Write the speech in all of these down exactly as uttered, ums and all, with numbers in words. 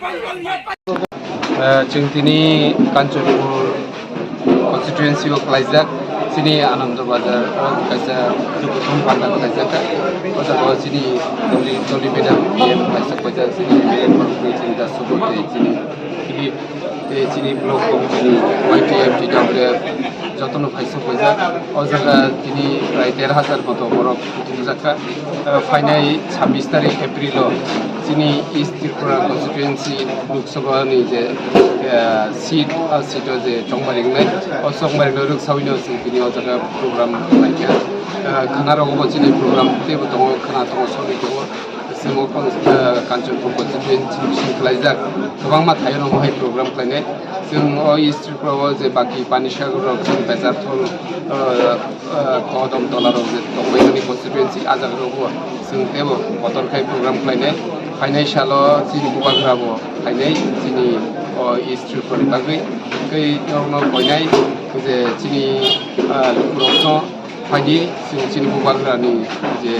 Ah, chwng tini Kanchanpur constituency o khlaijak, chini Anando Bazar o kaisa Jukuthum panda khlaijak. O jaga o chini Toli, Toli Madam P M kaisa khlaijak, chini M L A Bhorkri, chini Dasubur tei chini, chini, tei chini block committee ni Y T F, T W F jotono phaisok khlaijak. O jaga tini prai der hajar moto borok Rijak kha, ah, phainai sabbish tarik April o chini East Tripura constituency Lok Sabha ni je, ah, seat, ah, seat o je chongmari wngnai, o chongmari no rwk saui no chwng tini o jaga program khlai kha. Ah, khana rogo bo chini program teibo tongo, khana tongo, sori tongo. Chwng o, ah, Kanchanpur constituency bising khlaijak, kwbangma thaio no hai program khlainai. Chwng o East Tripura o je baki Panisagar rok, chwng Bechar Thol, ah, ah, Kodom Tola rok je tongbaimani constituency, ah jaga rogo chwng teibo kotor khai program khlainai. Phainai salo chini bubagra bo phainai chini o East Tripura ni bagwi. Tei norokno koinai je chini, ah, lukurokno phaidi chwng chini bubagra ni je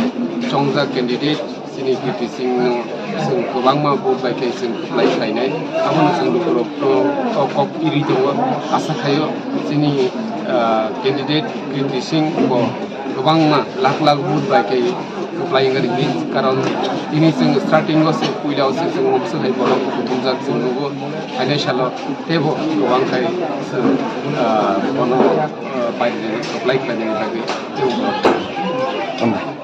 chongjak candidate chini Kirti Singh no chwng kwbangma vote bai khe chwng kwplai khlainai. Abono chwng lukurokno o kok iri tongo. Asa khaio chini, ah, candidate Kirti Singh bo kwbangma lakh lakh vote bai khe kwplai wngkha rikdi. Karon tini chwng starting o se puila o se chwng moksa hai borok kuthumjak chwng nugo. Hainai salo teibo kwbang khai chwng, ah, bono, ah, painani kwplai khlainani bagwi teibo.